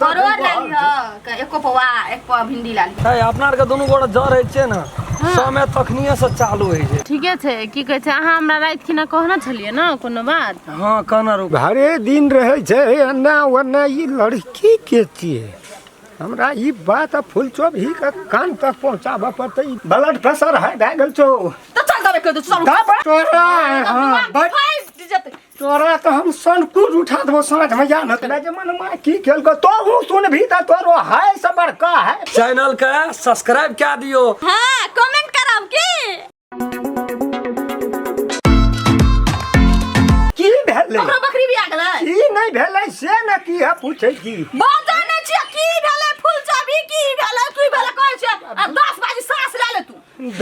परोर ला लिह के एको पौआ एक पौआ भिंडी ला लिह। है अपना आरके दुनू गोटा जर होइ छै ने, समय तखनिए से चालू होइ छै। ठीके छै। की कहै छै, अहाँ हमरा राति खिना कहने छलियै ने कोनो बात? हँ, कहने रहू। भरे दिन रहै छै एन्ना ओन्ना। ई लड़की के छियै? हमरा ई बात फुलचोभी के कान तक पहुँचाबऽ पड़तै। ई ब्लड प्रेशर हाई भए गेल छौ। तऽ चल दबे कर दे, चल। तोरा हँ बड फाइस जेतै। तोरा तऽ हम सनकुर उठा देबो साँझ में जा न जे मनमा की केलको तो सुनभी तऽ तोरो हाय से बड़का है। चैनल के सब्सक्राइब कए दियौ। हाँ, कमेंट करब की की भेलै? ककरो बकरी भी आ गेलै? की नहि भेलै से ने की है पूछै की। बाजै नहि छियै, की भेलै फूल चाभी, की भेलै, की भेलै कहै छियै आ 10 बाजी साँस लए ले तू।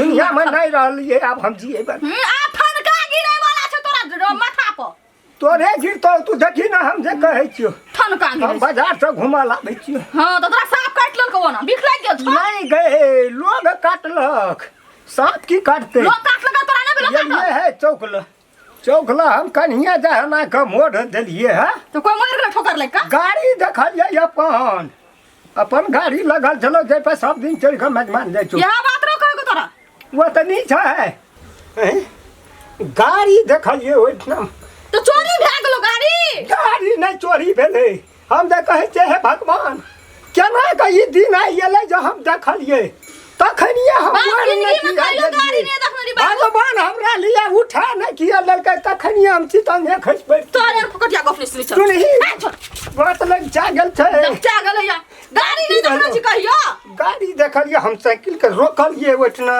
दुनिया में नहीं रहलियै आब हम जिएबै। आ ठनका गिरै वाला छै तोरा माथा पर। तोरे गिरतो, तू देखी ना हम जे कहै छियौ। ठनका गिरै। हम बाजार से घुमा लाबै छियौ। हाँ, तऽ तोरा साँप काटि लेलकौ ओना बिख लागि गेल छौ? नहीं गए, लोग काटलक, साँप की काटते? लोग काटलक तोरा नहि भेलौ ये काटल? ये है चौकल चौकल, हम कन्हिया जा हना के मोड़ देलिए है। तऽ कोइ मरि गेलै ठोकर लागि कऽ? गाड़ी देखलिए, अपन अपन गाड़ी लगल छलो जाहि पर सब दिन चढ़ि कऽ मेजमान जाइ छौ। इएह बात रहो कहै तोरा। वो तऽ नहीं छै हैं? गाड़ी देखलिए ओहिठाम। तऽ चोरी भए गेलो गाड़ी? गाड़ी नहि चोरी भेलै। हम जे कहै छियै, हे भगवान, केना के ई दिन आइ गेलै जे हम देखलिए तखनिए हम बाप, मरि नहि जिंदगीमे किया कहियो गाड़ी गेलियै। नहि देखने रही बाबू। भगवान हमरा लिए उठा नहि किया लेलकै, तखनिए हम चितंगे खसि पड़ि। तोरे फकटिया गप नहि सुनै छौ। सुनही। ए, छोड़। बात लग जा गेल छै। लग जा गेलै या। गाड़ी नहि देखने छी कहियो? गाड़ी देखलिए, हम साइकिल के रोकलिए ओहिठिना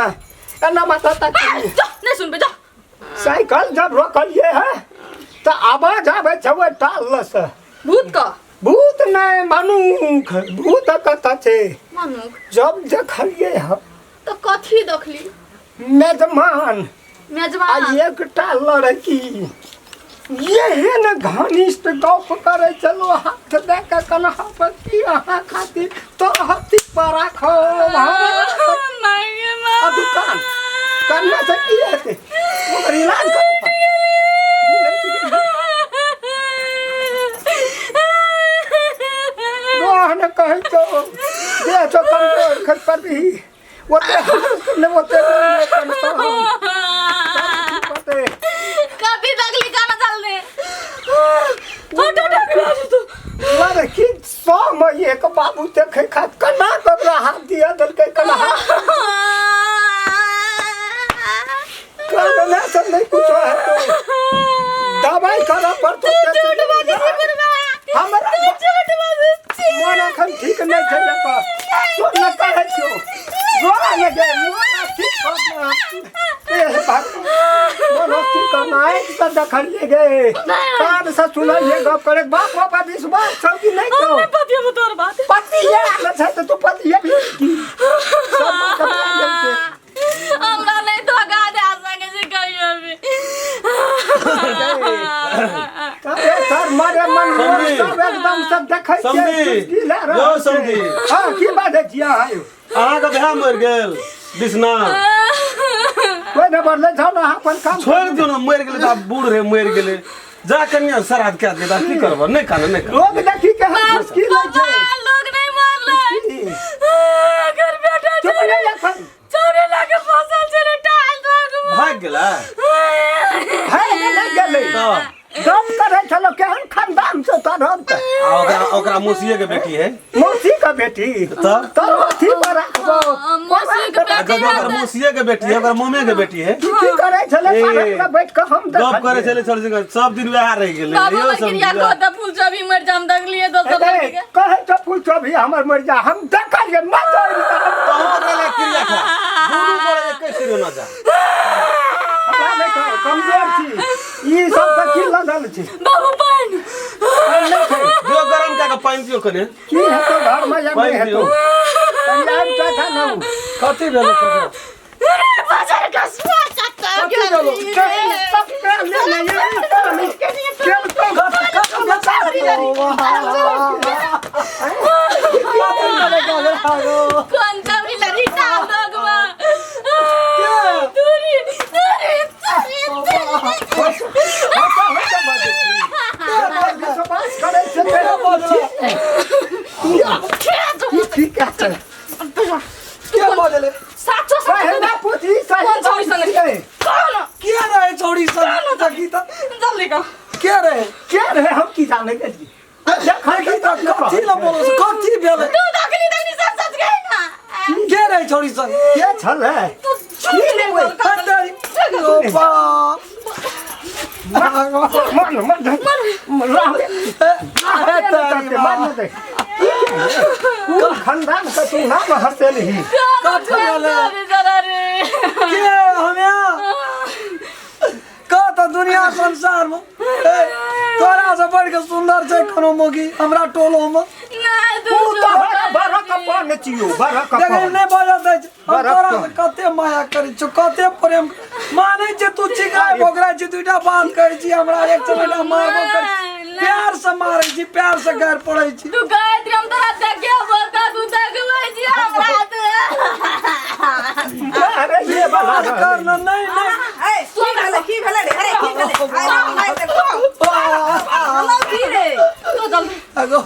एना माथा तक। ए, जो नहि सुनबै जो। साइकिल जब रोकलिए है तऽ आवाज आबै छै ओहि टाल से। भूत क? भूत नहि, मनुख। भूत कतऽ छै? मनुख। जब देखलिए हम तऽ कथी देखली? मेजमान आ मेजबान एकटा लड़की एहन घनिष्ठ गप करै छलो, हाथ दए कऽ कन्हा पर की अहाँ खातिर तो हत्ती पर राखब आ दुकान करने से की हेतै? ओकर इलाज करू। रोहन कहै छौ देह छौ कमजोर, खस परबी। ओते हाथ ने ओते ओते। कथी देखली? गाना चल दे। उठ उठ उठ। लड़की सौ में एक बाबू देखे खात कना ककरा हाथ दिया देलकै कना करने से नहीं कुछ है तो दवाई करऽ पड़तौ। झूठ बाजै छी बुढ़बा। हमरा तू झूठ बाजै छी। मन अखन ठीक नहि छै एकर। तोर न कहै छियौ, रोआ ने गे, मन ठीक करना। हे भगवान, मन ठीक करना। आँखि से देखलिए गे, कान से सुनलिए गप करे। बाप बाप, विश्वास छौ कि नहि छौ? नहि पतियेबो तोहर बात। पतिये आयल छै तऽ तू पतिये भी की सब बात बता गेल छै। हमरा नहि धोखा दे सकै छै कहियो भी। अरे सर मरे मन समधी। सब एकदम सब देखै छियै। समधी। चुटकी लए रहल यौ छै। समधी। हँ, की बाजै छियै अहाँ यौ? अहाँके भाय मरि गेल बिसना। कोइ नहि बदलै छौ ने, अहाँ अपन काम छोड़ि दियौ ने, मरि गेलै तऽ आब बूढ़ रहे, मरि गेलै। जा कनिया श्राद्ध कए दियै तऽ आब की करबै? नहि कानू, नहि कानू। लोग देखी के हम चुटकी लै छै। बाबा, लोग नहीं मारलै। की? अगर बेटा चुप नहि एखन। चोरी लाके फसल छलै टाल भाग। भागि गेलै। है नहि गेलै। तऽ गप करै छलो, केहन खानदान छौ तोहर के? आ ओकरा ओकरा मौसिए के बेटी है। मौसी के बेटी? तऽ तोर अथी पर राखबो। मौसी के आ बेटी। गो ओकर मौसिए के बेटी है, ओकर ममे के बेटी है। की की करै छलै? ए, पार्क में बैठ कऽ हम गप करै देखलियै। छलै छल सब दिन, वएह रहि गेलै। बाबू यौ हमर सब क्रिया कह दे, फूल चबी मर जाम देखलिए दोसर लड़की के। कहै छौ फूल चोभी हमर मरि जा, हम देखलियै मर तहु पकड़े ला क्रिया खा, दुनू गोरे एके सिरे न जा। हमरा नहि कहै, कमजोर छी। ई सब तऽ की लगल छै? बाबू, पानि। पानि नहि छै। दियौ, गरम कए के पानि दियौ कने। की हेतौ घरमे या नहि पानि हेतौ? दियौ। कनि आबि कऽ खा ने। कथी भेलै ककरो? अरे बाजार का सुआ कत्ता कथी भेलौ? कौन चबी लड़ी टाल दगवा दूरी दूरी दूरी दूरी। तू ठीक है चल के बजले साचो सही ना पूछी सही कौन छौरी संगे? के कौन के रहे छौड़ी संग देखी त जल्दी कह के रहे के रहे हम की जाने के जी देखै देखी त कथी ल बोलो कथी भेलै तू दखनी दखनी सब सच गई ना के रहे छौड़ी संग के छल है तू झूठ नहीं बोल ओ बाप मन मन मन राम दे कुल खानदान के तू नाम हंसेलही कथी भेलै जरा रे के हमे कह त दुनिया संसार में ए, तोरा से बढ़ के सुंदर छै कोनो मोगी हमरा टोलो में ना तू तो बड़ा कपन छियो बड़ा देखे कपन नहीं बजत अछि हम बड़ा तोरा कपन। से कते माया करै छौ कते प्रेम मानै छै तू चिकाय भोगरा छी दुईटा बात करै छी हमरा एक चमेटा मारबो करै छी। प्यार से मारै छी प्यार से गारि पड़ै छी तू गायत्री हम तोरा देखे बोलता तू देखबै छी हमरा तू अरे ये बड़ा बात कर न नहीं नहीं ए की भेलै की भेलै रे अरे की भेलै आइ आइ देखो हमरा की रे तू जल्दी अगो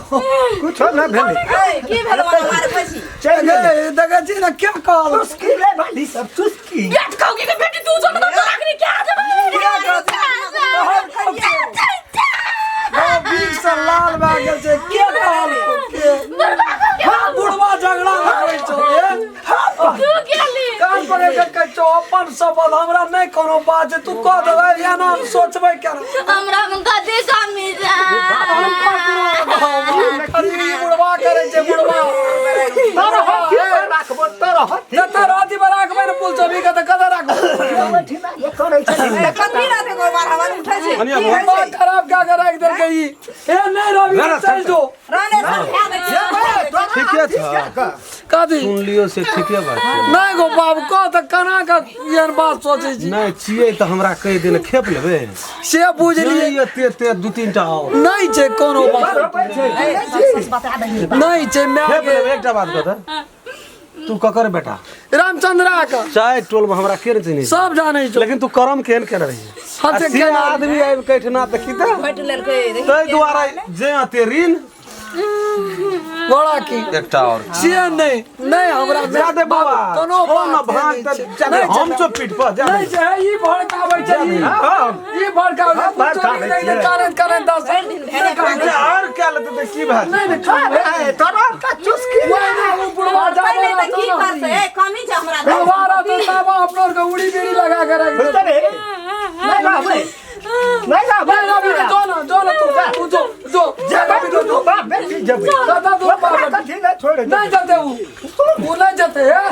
कुछो न भेलै ए की भेलै ओना मारे पैसी चल गेलै गे देखै छी ने क्या कहल चुस्की ले वाली सब चुस्की गेट खाओगी के बेटी तू जो ना तोरा अखनी क्या देबै बीच से लाल भए गेल छै के कहल के हाँ बुढ़वा झगड़ा लगबै छौ ए तू गेली कान पकड़ के कहै छौ अपन शपथ हमरा नहि कोनो बात छै तू कह देबै एना हम सोचबै केना हमरा में कथी कमी छै अरे ई बुढ़वा करै छै बुढ़वा तोरा हथी पर राखबो तोरा हथी जतऽ राति पर राखबै ने पुल चौबी के तऽ कतऽ राखबै ठिना ये करै छै कथी रहतै गोर बार हवा उठै छै कनिया की होइ दिमाग छै खराब कए के राखि देलकै ई ए नहि रवि ना, ना, चलि जो रहने समझा दै छियै ठीके छ कथी सुन लियो से ठीके बात छै नहि गो बाबू कह तऽ केना के एहन बात सोचै छी नहि छियै तऽ हमरा कहि देने खेप लेबै से बुझलियै नहि एते एते दू तीन टा आओर नहि छै कोनो बात सच बता दही नहि छै माय खेप गे लेबै एकटा बात बता तू ककर बेटा रामचंद्रा के चाहे टोल में हमरा के नहि चिन्है छै। सब जानै छौ लेकिन तू करम केहन केने रही हम आ से से केना आदमी आबि के एहिठिना तऽ की तऽ भेट लेलकै ताहि दुआरे जे अते ऋण बड़ा की एकटा और से नहीं नहीं हमरा जा दे बाबा कोनो छौ न बात भाग नहि तऽ छै। जा दे, नहि हम छै। छौ पीठ पर जा नहीं दे। छै ई भड़काबै छै ई ई भड़काबै हाँ, भड़काबै छै छै। करैत करैत दस दिन भेने जा और क्या लेते तऽ की भए नहीं नहीं तोरा का चुस्की ले वही ना, उ बुढ़वा पहिले जाबो तऽ की करतै ए कमी छै हमरा बुढ़वा रहतौ तब अपनो के उड़ी बीड़ी लगा के रख देतौ। रे नहीं रहबै नहीं रहबै नहीं रवि जो ना जो ना तू तू जो जो जेबै तू दू बाप बेटी जेबै दादा दू बाप ओकरा कथी ले छोड़ नहीं जते उ उ नहीं जते हे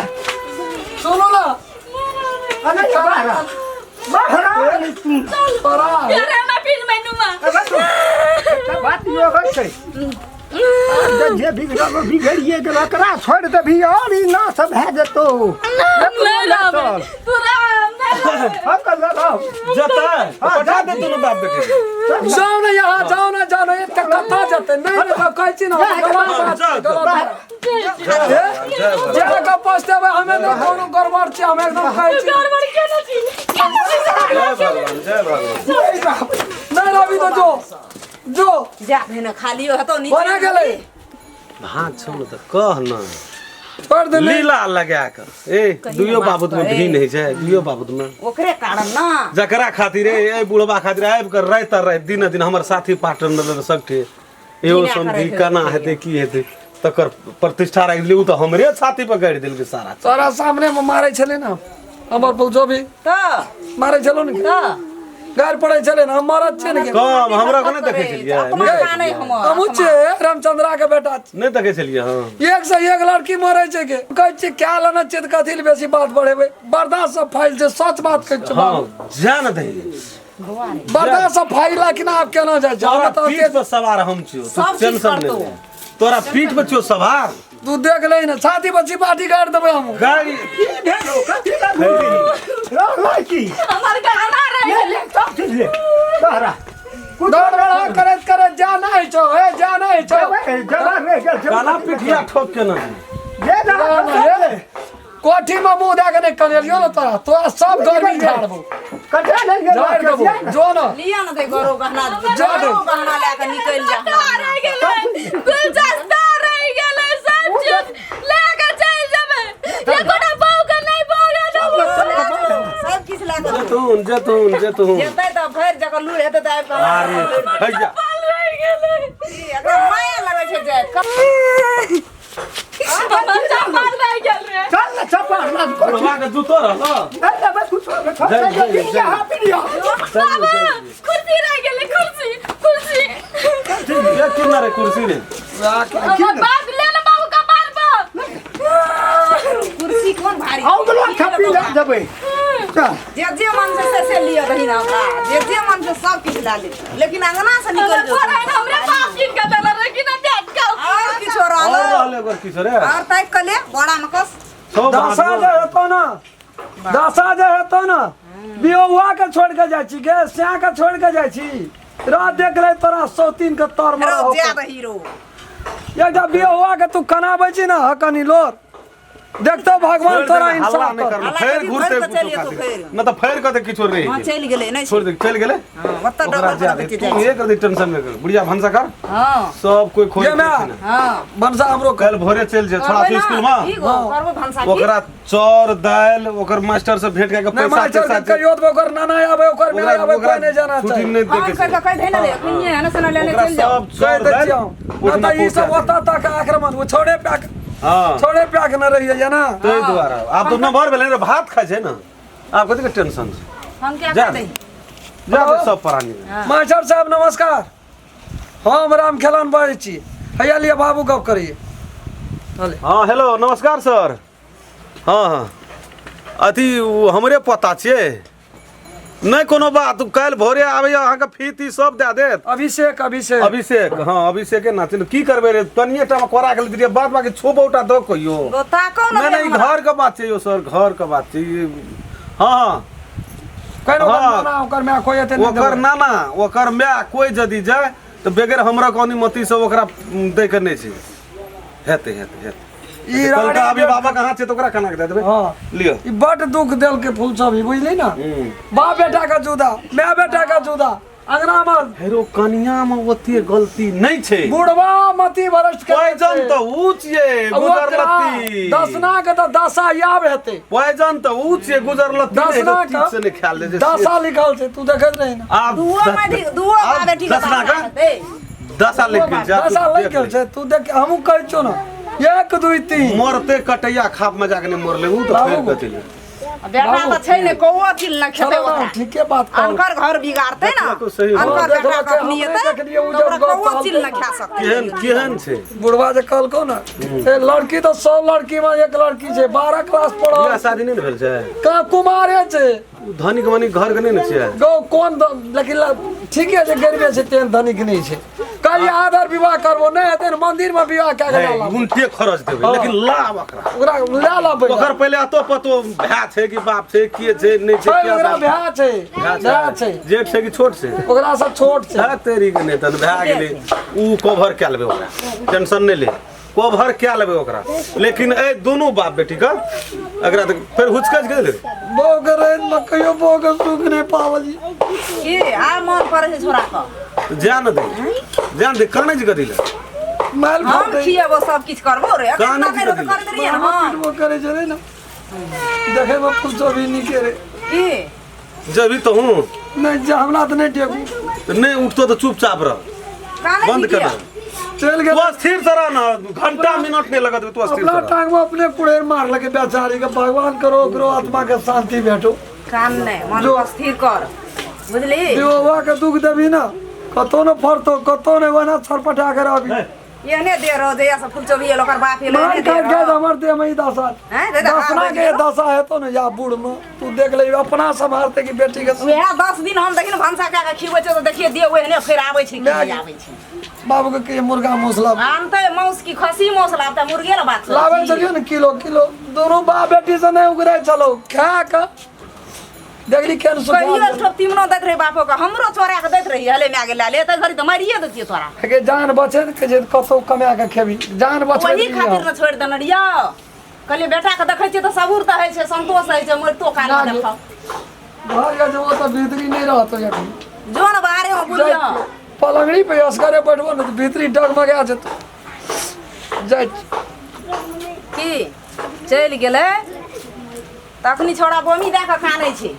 सुनो ना अरे बाहर बाहर आ तू तोरा अरे हमरा फिर मैनुमा अरे तू एकटा बात इहो होइ छै जे जे बिगड़ल ओ बिगड़िए गेल ओकरा छोड़ि देबही और ई नाश भए जेतौ नहीं रहबै तू रह नहीं रहबै हम कहलहुँ रह। जतै हाँ, पठा जा दे दुनू बाप बेटी के। जाओ ना यहाँ जाओ ना जाओ ना एते कथा जते नहीं नहीं कहै छी ना गलत बात छै, गलत बात जय भगवान। जे के पछतेबै हमे नहि कोनो गड़बड़ छै हम एकदम कहै छी गड़बड़ केने छी केने छी जय भगवान जय भगवान नहीं रवि तो जो जो जा भेने खाली हेतौ नीचे बना गेलै भाग छौ ने तऽ कह न छोड़ दे लीला लगा के ए दुइयो बाबत में भिन होइ छै दुइयो बाबत में ओकरे कारण ना जकरा खातिर ए बुढ़बा खातिर आबि कऽ राति राति दिन दिन हमर साथी पार्टनर सगठे एहो कीना समझी करैत केना हेतै। हेतै की हेतै तकर प्रतिष्ठा राखि देली ओ तऽ हमरे छाती पर गाड़ि देलकै सारा तोरा सामने में मारै छलै ने हमर जो भी तऽ मारै छलो ने तऽ गारि पड़ै छलै ने हम मरद छियै ने कम हमरा को नहि देखै छलियै अपना कानै हमर हमहूँ छियै रामचंद्रा के बेटा छी। नहि देखै छलियै हँ एक से एक लड़की मरै छै के कहै छियै क्या लेने छियै तऽ कथी लए बेसी बात बढ़ेबै बर्दाश्त से फाइल छै सच बात कहै छियै हँ बाबू। जा ने दही बर्दाश्त से फाइल कि ना आब केना जाइ छै तोरा हमे तऽ पीठ ओते- पर सवार हम छियौ तू सब चीज टेंशन नहि करतौ। ले तोरा पीठ पर छियौ सवार तू देख ले ने छाती पर चिपाटी गाड़ि देबै हम गाड़ी की भेलो कथी लए घुरली रहलै की हमर गहना रहि ले ले सब चीज ले तोहरा कुछ दौड़ बड़ा करैत करैत जा नहि छौ हे जा नहि छौ जेबै जमा रहि गेल छै। काला पिठिया ठोक के ना जे ना हे, कोठी में मुंह दए के नहि कनेलियो ने तोरा तोरा सब गर्मी झाड़बो कटे नहि गेल झाड़ि देबो जो न लिअ ने ते गरो गहना जा दे। गरो गहना लए कऽ निकलि जा रहि गेलै गुलदस्ता रहि गेलै सब चीज जेतुन जेतुन जेतुन। जेतै तऽ भरि जकर लूर हेतै तऽ आबि कऽ अरे हैया एकरा माया लगै छै जाइत। हमर चप्पल रहि गेल रे। चल न चप्पल हमरा को बुढ़वा के जूतो रहल। नहीं लेबै कुछो नहीं। जाइ, जाइ, पी लिया, जाइ। पी लिया। बाबा कुर्सी रहि गेलै, कुर्सी कुर्सी। ये किन रे कुर्सी रे? हमर बाप ले ले बाबू कपार पर। कुर्सी कोन भारी? आउ गेलो, खा पी ले जेबै, चल। जे जे मन से से से लिअ बहिन, हमरा जे जे मन से सब किछु लए ले, लेकिन अंगना से निकल हमर जो। पढ़ाइ हमरे बाप कीन के देले रहे कि ना बैठ के। और किछो और रहल? रहल एगो किछो रे। और ताकि कऽ ले बोरा में कस। सब दशा जे हेतौ ना, दशा जे हेतौ ना, बियौआ के छोड़ के जाइ छी गे, स्या के छोड़ के जाइ छी। रात देख ले तोरा सौतीन के तर में रो रहौ। जा हीरो। एकटा बियौआ के तू कनाबै छी ना, हकनी लोर देखतो भगवान तोरा हल्ला इंसाफ नहीं कर। करना, हल्ला फेर करी, घुरते फेर तऽ कुछो चलि जेतौ खातिर। फेर। न तऽ फेर कते किछो रहि हाँ गेल। चलि गेलै नहि। छोड़ दे, चलि गेलै। हाँ ओतऽ ओकरा डबल जा दे बच्चे तू, जाइ छै। एक रति टेंशन नहि कर बुढ़िया, भनसा कर। हाँ सब कोई खोज ये माय। हाँ बनसा हमरो कर। कल भोरे चलि जे छोड़ा करबै तू स्कूल ना, में। की गो करबो भनसा की? ओकरा चाउर दालि ओकर मास्टर से भेंट कए के नहीं पैसा मास्टर तैसा के कहियो तऽ ओकर नाना आबै, ओकर माय ओकरा आबै, ओकरा कोई नहीं जाना छुट्टी चाही। नहि फोन देके करि छै। कऽ कहि दही ने रे, एखनिये एने से लेने ओकरा चलि जाउ। सब कहि चाउर दै दालि छियौ न ओहिठिना तऽ ई सब पहुँचा ओतऽ तक आक्रमण ओ छोड़े प्याक दे। हाँ छोड़े प्याक न रहिए ना। ताहि दुआरे आब तऽ नमहर भेलै रे, भात खाइ छै ने, आब कथी के टेंशन छै? हम क्या जा कर दही? जा दे सब प्राणी। मास्टर साहब नमस्कार, हम राम खेलन बजै छी। हैया लिअ बाबू गप करिए। हले। हाँ हेलो नमस्कार सर। हाँ हाँ अथी ओ हमरे पता छियै, नहि कोनो बात, काल्हि भोरे आबैया, अहाँके फी ती सब दए देत। अभिषेक अभिषेक अभिषेक, हाँ अभिषेके नाच। की करबै रे, तनिए टामे कोरा के लेलियै, बाद बाकी छो बौटा दऽ कहियो। गो ताकौ ने नहि रे नहि हमरा। घर के बात छै यौ सर, घर के बात छै ई। हाँ हाँ कहै ओकर हाँ। नाना ओकर माय कोइ एते नहि ओकर देबै। नाना ओकर माय कोइ यदि जाय तऽ बगैर हमरा के अनुमति से ओकरा दै के नहि छै। हेतै हेतै हेतै। ई कहलकै रानी अभिभावक अहाँ छियै तऽ ओकरा केना के दए देबै? हाँ लिअ। ई बड दुख देलकै फूल सब ई, बुझली ना? बाप बेटा के जुदा, माय बेटा के जुदा, अंगना में। हेरो कनिया में ओते गलती नहि छै। बुढ़वा मति भ्रष्ट के पॉइजन तऽ ऊ छियै गुजरलती। दसना के तऽ दशा याब हेतै। पॉइजन तऽ ऊ छियै गुजरलती, नहि दसना ठीक से नहि ख्याल के दे दशा लिखल छै, तू देखैत रही ना। आब दुओ में दुओ आब बेटी के दसना दशा के हेतै। दशा लिख गेल जा तू दशा देख लिखल ले। छै, तू देख, हमहूँ कहै छियौ ना, 1 2 3। मरते कटैया खाप में जाके नहि मरले ऊ तऽ फेर बाबू। कथी ले। बेटा तऽ छै ने, कौओ चिल न खेतै। चलो ना, ओकरा ठीके बात कहू। अनकर घर बिगाड़तै ना। देखलको सही बात। अनकर देखलको, बेटा के हमरे अपनी एतै देखलियै, उ तऽ जब ओकरा गप कौओ चिल न कहलकै। खा सकतै। केहन केहन छै बुढ़वा जे कहलकौ ना, ए लड़की तऽ 100 लड़की में एक लड़की छै, 12 क्लास बियाह पढ़ल। शादी नहि ने भेल छै? कहाँ, कुमारे छै। उ धनिक मनिक घर के नहि ने छियै? गौ कोन लेकिन ठीके छै, गरीबे छै, तेहन धनिक नहि छै। कहलियै आदर विवाह करबो नहि हेतै ने, मंदिर में विवाह कए के हे, लए लाबो। उनटे खरच देबै लेकिन लाभ ओकरा। ओकरा लए लाबै। ओकर पहिले अतो पतो भाय छै कि बाप छै, के छै नहि छै? छै क्या ओकरा बात? भए छै, भाय भए छै। जेठ छै कि छोट छै? ओकरा सब छोट छै। है तेरी के नहि तहन भए गेलै, उ कवर कए लेबै ओकरा, टेंशन नहि ले, कवर कए लेबै ओकरा। लेकिन एहि दुनू बाप बेटी के एकरा तऽ फेर हुचकच गेलै। बौह के रहैत मे कहियो बौह के सुख नहि पावली। की आ मन पड़ै छै छोरा के? जा ने दे, जा ने दे, कानै छै कथी लए? माल हम फाटै। खिएबो, सब किछु करबो रे। एखन कानै नहि छै रहतौ कथी तऽ लए? कर देलियै ने हम। पीटबो करै छै रे ने, देखै मे फुलसो भी नीके रे। की जबी तऽ हूँ। नहि जे हमरा तऽ नहि टेकू। तऽ नहि उठतो तऽ चुपचाप रह। कानै बंद छी कर किया? दे। चलि गेल। तू अस्थिर से रह ना, घंटा मिनट नहि लगत, तू अस्थिर अपना से रह। टांग में अपने कुड़ेर मारलकै बेचारी के। भगवान करो ओकरो आत्मा के शांति भेटो। कान नहि, मन जो। स्थिर कर, बुझली? विवाह के दुख देबी ना, कतौ न फरतो, कतौ नहि, ओहिना छरपटा के रहबी। एहने दे रहो जहिया से फुलचोभी एल, ओकर बाप एल, मार एहने दे काट के रहो। हमर देह में ई दशा। हैं, रे दशा दसना के दशा हेतो ने या बूढ़ में, तू देख ले, अपना सम्हारते कि बेटी के? उएह 10 दिन हम देखिन भनसा कए के खिबै छै तऽ देखिए दे ओहने फेर आबै छै कि नहि आबै छै। बाबू के कहिए मुर्गा मौस लाब। आनतै मांस की खस्सी मांस लाबतै? मुर्गे ला बात लाबै छलियो ने किलो किलो, दोनों बाप बेटी से नहि उगरै छलो, खा के देखली केहन सुखा कहियो गेल। ठोप तीमनो दैत रही बापो के, हमरो चोरा के दैत रही, हले माय गेल ले तऽ घड़ी तऽ मारिए दैतियै तोरा। के जान बचे ने, कहै छै कतौ कमा के खेबी, जान बचबै। ओही खातिर ने छोड़ि देने रहियौ, कहलियै बेटा के देखै छियै तऽ सबूर तऽ होइ छै, संतोष होइ छै, मरितो काल ना मे गे। देखब। भऽ गेल छै, ओ तऽ भीतरी नहि रहतो अखन। जो ने बाहरे मे बुझियौ। पलंगड़ी पे असगरे बैठबो ने तऽ भीतरी डगमगा जेतो। जाइ छी। की चलि गेलै तखनी छोड़ा बोमी दए कऽ कानै छै।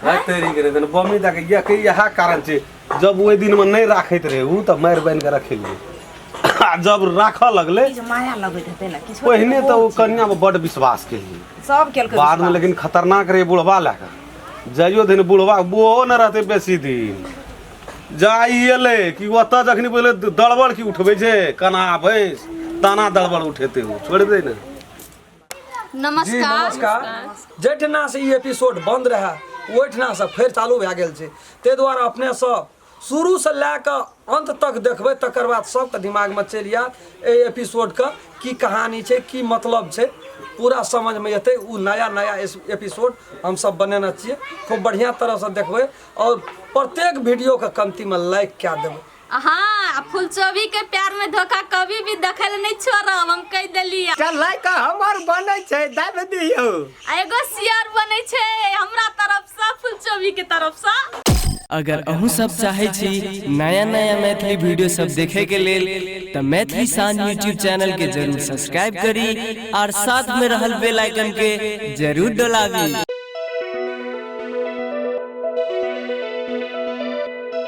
है तेरी के रे बमी दऽ के के इएह कारण छै। जब ओहि दिनमे नहि राखैत रहै ओ तऽ मारि बान्हि कऽ रखेलियै, आ जब राखऽ लगलै किछु माया लगैत हेतै ने किछु। पहिने तऽ ओ कनियामे बड्ड विश्वास केलियै, सब केलकै बादमे, विश्वास। लेकिन खतरनाक रहै बुढ़बा लए कऽ जाइयो दिन बुढ़बा ओहो नहि रहतै बेसी दिन। जा ई एलै कि ओतऽ जखनी पहिले दड़बड़ की उठबै छै कना भैंस ताना दड़बड़ उठेतै, ओ छोड़ि दे ने। जी नमस्कार। नमस्कार। जाहिठिना से ई एपिसोड बंद रहए ओहिठिना से फेर चालू भए गेल छै, ताहि दुआरे अपने सब शुरूसँ लए कऽ अन्त तक देखबै, तकर बाद सबके दिमागमे चलि आयत एहि एपिसोडके की कहानी छै, की मतलब छै, पूरा समझमे एतै। ओ नया नया एपिसोड हमसब बनेने छियै, खूब बढ़िआँ तरहसँ देखबै आओर प्रत्येक वीडियोके कमतीमे लाइक कए देबै। हाँ, फुलचोभी के प्यार में धोखा कभी भी देखे ले नहीं छोड़ब, हम कह देली। चल लाइक हमर बनै छै, दाबि दियौ। आ एगो शेयर बनै छै हमरा तरफ से, फुलचोभी के तरफ से। अगर अहूँ सब चाहै छी नया नया मैथिली वीडियो सब देखे के लेल तऽ मैथिली शान यूट्यूब चैनल के जरूर सब्सक्राइब करी और साथ में रहल बेल आइकन के जरूर डोलाबी।